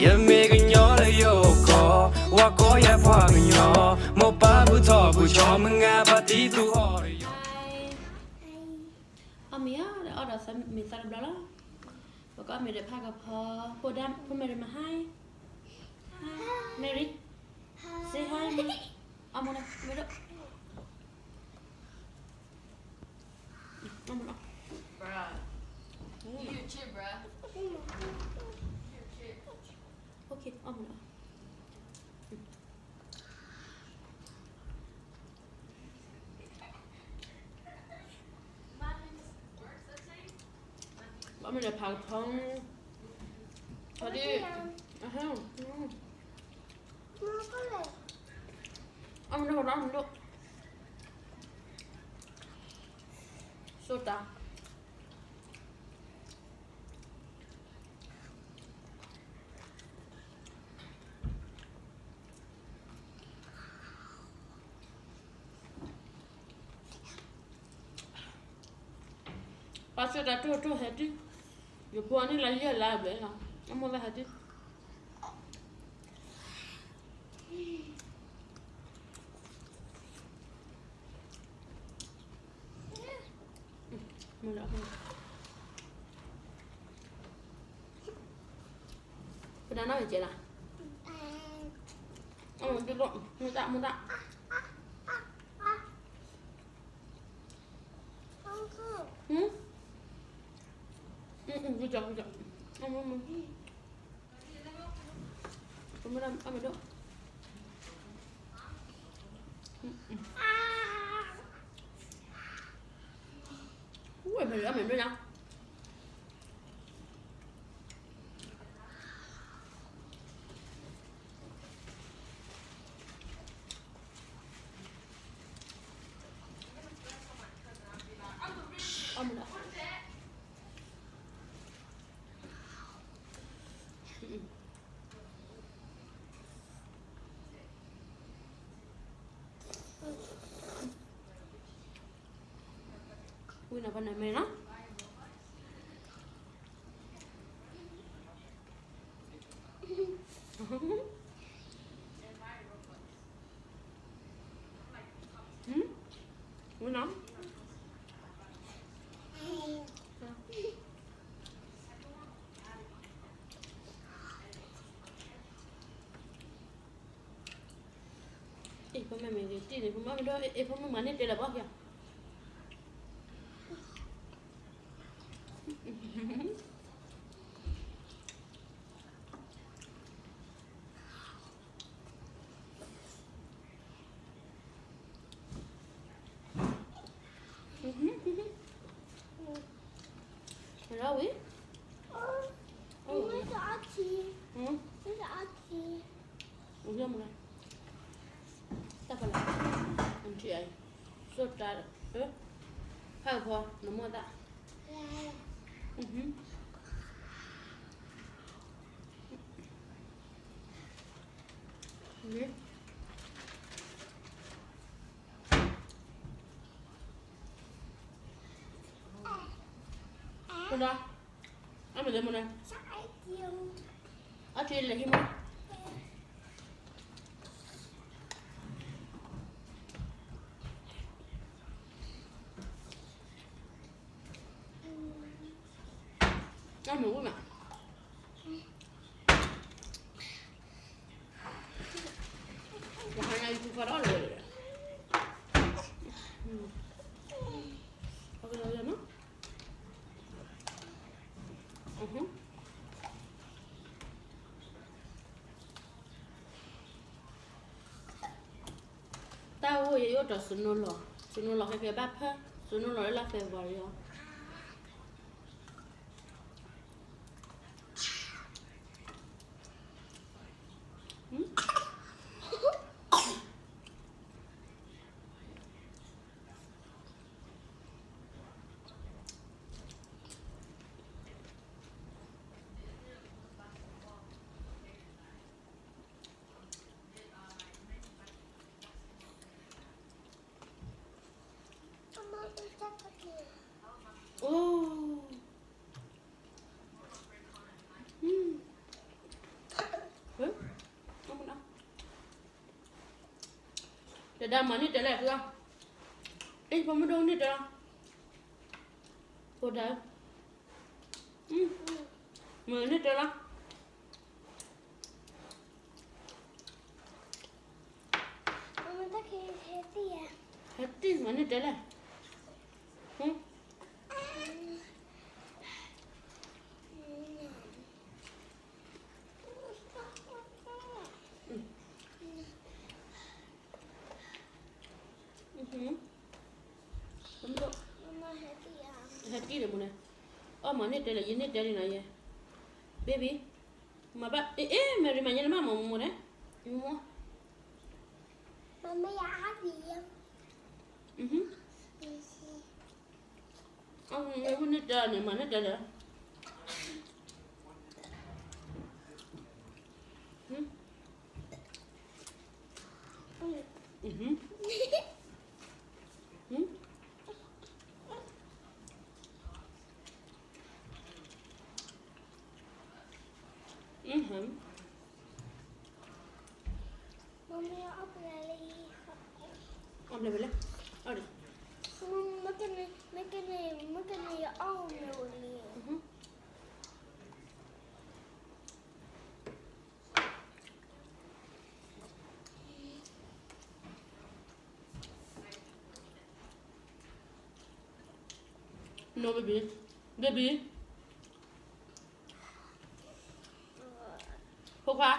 ယမ့ၢ်ကညီလၢယအိၣ်ကီၢ်, ဝၤကိးယၤပှၤကညီ, မိၢ်ပၢ်ဘူၣ်ထီၣ်ဘူၣ်ကၠီ, မုၢ်ငါဖါတံၢ်သူၣ်ဟီၣ်ဒီးယီၤ. အီၣ်မ့ၤဧါ, ဒီးအီၣ်ဒီးသးမ့ၤသးတဘျီလီၤ. ပကအီၣ်မ့ၤဒီးဖးကဖီ, ဖိဒၣ်, ဖိမ့ၢ်ဒီးမဟါ, Mary, say hi, အီၣ်မ့ၤဒီး, မ့ၢ်ဒီး, အီၣ်မ့ၤဒီး, okay, အီၣ်မ့ၤဒီး. အီၣ်မ့ၤဒီးဖးကဖီ, ဖီဒံ, အဟဲ, အီၣ်မ့ၤဒီး, အီၣ်မ့ၤဒီး, စိတၢ် ပှၤစၢတၢ်တိၢ်တိၢ်ဟဲဒံ, ယဖိအန့ၣ်လၢယဲၢ်လါဘျဲၣ်လီၤ, အမိၢ်လၢဟဲဒံ. ပဒၣ်နီၢ်ဝဲကဲလၢ, မူတၢ်, မူတၢ်, မူတၢ်, မူတၢ်, မူတၢ်, အမဒိၣ်, ဝဲမ့ၢ်အမ့ၢ်ဒိၣ်ညါ. ဝံၤနၤပနမဲနီၤ. ဝံၤနီၤ. အ့ ဖိမ့ၢ်မ့ၢ်ဂ့ၤတံၢ်န့ၣ် ဖိမ့ၢ်မ့ၢ်ဒိၣ် အ့ ဖိမ့ၢ်မၤန့ၢ်တဲလၢၤဘၣ်က့ၤ. ရဝံၤ, တၢ်ဖးလၢ နထံၣ်အံၤ စိၢ်တၢ်, ဖးကဖီ နမိၢ်သၣ်, မနုၤ, အမနုၤမနုၤ, အထံလဲၤဟံးမး. အမ့ၢ်ဝံၤမး, ယဟါညါယထူၣ်ဖးထီၣ်လီၤ, ပကလီၤလီၤနီၤ. တၢ်အိၣ်ယအိၣ်ဒီး snow လီၤ, snow လီၤခဲကဲဘၣ်ဖၢ, snow လီၤလၢလါ February အီၤ. ဒၣ်မၤန့ၢ်တဲလဲၣ်ဖုအီၤ, အ့ၣ် ဖိမုၣ်ဒိၣ်န့ၢ်တဲလီၤ, ဖိဒါ, မၤန့ၢ်တဲလီၤ, ဟဲတံၢ်မၤန့ၢ်တဲလဲၣ်, ဟဲတံၢ်န့ၣ်မ့ၢ်န့ၣ်, အီၣ်မၤန့ၢ်တဲလဲၣ်, ယန့ၢ်တဲလံနီၤယဲ, baby, မၤဘၣ်, အ့ၣ် အ့ၣ် Mary မၤယဲလၢမၤမၤမ့ၢ်န့ၣ်, မ့ၢ်, မ့ၢ်ယအါဘံယဲ, အဝဲန့ၣ်တဲန့ၣ် မၤန့ၢ်တဲလဲၣ်, အီၣ်ဘျဲၣ်ဝဲလဲၣ်, အီၣ်ဒီး, မ့ၢ်ကန့ၣ်ယအီၣ်မ့ၢ်ဝဲလံ. No, baby. Baby. ဖိခွါ,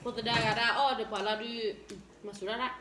ဖိသဒါဂၤဒၣ်အီၣ်ဒီးပှၤလီၤဒုး, မၤစူၤဒၣ်ဒၣ်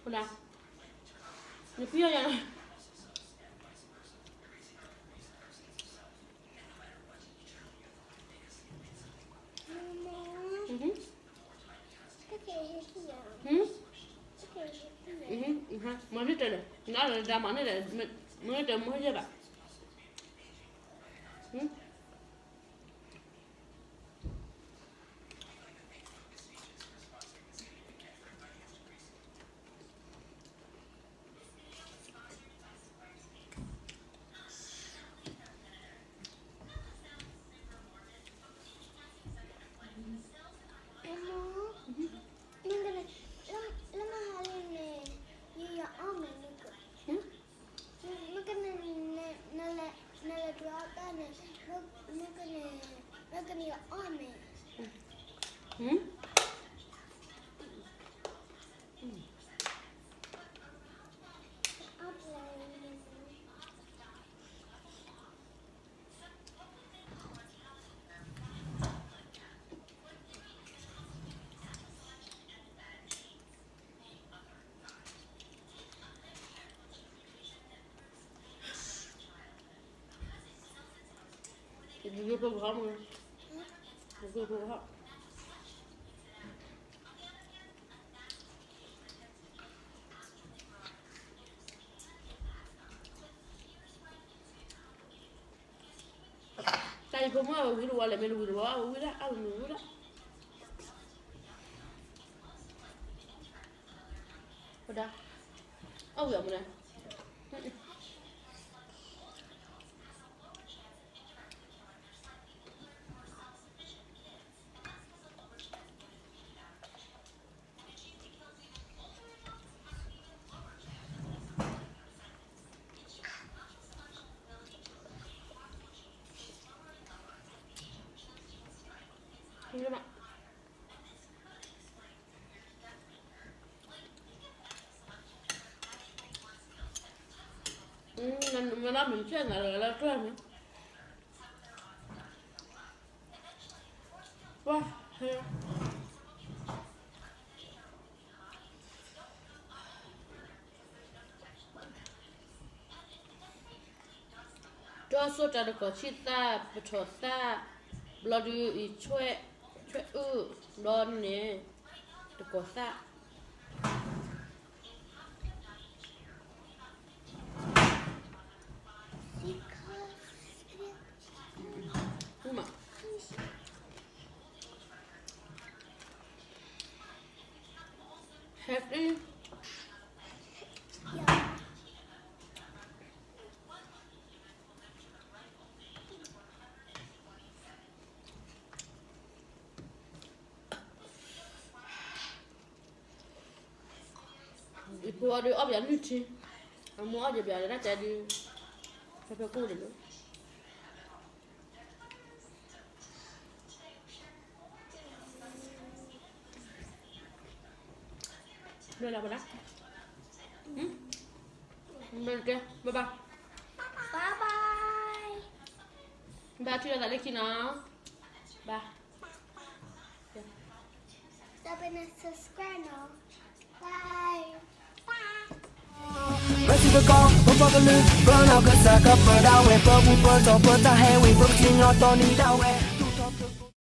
ဖိဒါ, နဖံအီၣ်ယၤလီၤ. မၤန့ၢ်တဲလဲၣ်, နဒါမၤန့ၢ်လဲၣ်, မၤန့ၢ်တဲမ့ၢ်ယဲဘၣ်. မ့ၢ်ကန့ၣ်, လၢမဟါလံန့ၣ်, ယယအီၣ်မ့ၢ်န့ၣ်က, မ့ၢ်ကန့ၣ်, နလဲၤဒွးအီၣ်တၢ်န့ၣ်, မ့ၢ်ကန့ၣ်, မ့ၢ်ကန့ၣ်ယအီၣ်မ့ၢ် တၢ်အံၤဖိမုၣ်အဝဲဝံၤတဝီလဲၣ်, မ့ၢ်တဝံၤတဝီ အဝဲဝံၤဒၣ်, အဝဲမ့ၢ်ဝံၤဒၣ်, ဝဲဒၣ်, အီၣ်ဝံၤအီၤမ့ၢ်န့ၣ်.ဒီးစိၣ်တၢ်တကီၢ်ဆံၣ်သၣ် ပထီၣ်သၣ်, ဘျီဒုးအံၤ ဆွဲအုၣ်, ဘျီန့ၣ် တကီၢ်သၣ်. Jeffrey. ယဖိအီၤဒုးအီၣ်ပယီၤနုၢ်ထံ, အမိၢ်အီၣ်ယပယီၤတၢ်တဲဒုး, ဖဲဖဲကိၣ်န့ၣ်လီၤ. ဘၣ်လီၤဘၣ်လီၤ, ဘၣ်ကဲ, bye bye, bye bye, ဘၣ်ထံၣ်လိာ်သးလၢခံနီၤ, bye. တဘဲန့ၣ် subscribe နီၤ, bye. ပစံးတကီ ပပှၤကလုာ် ပနီၢ်ကစၢ်ကပၢဒၣ်ဝဲ ပဘူၣ်ပတီၢ်ပတၢ်ဟဲဝံၤ ပကစံၣ်ညီၣ်တီနံၤဒၣ်ဝဲ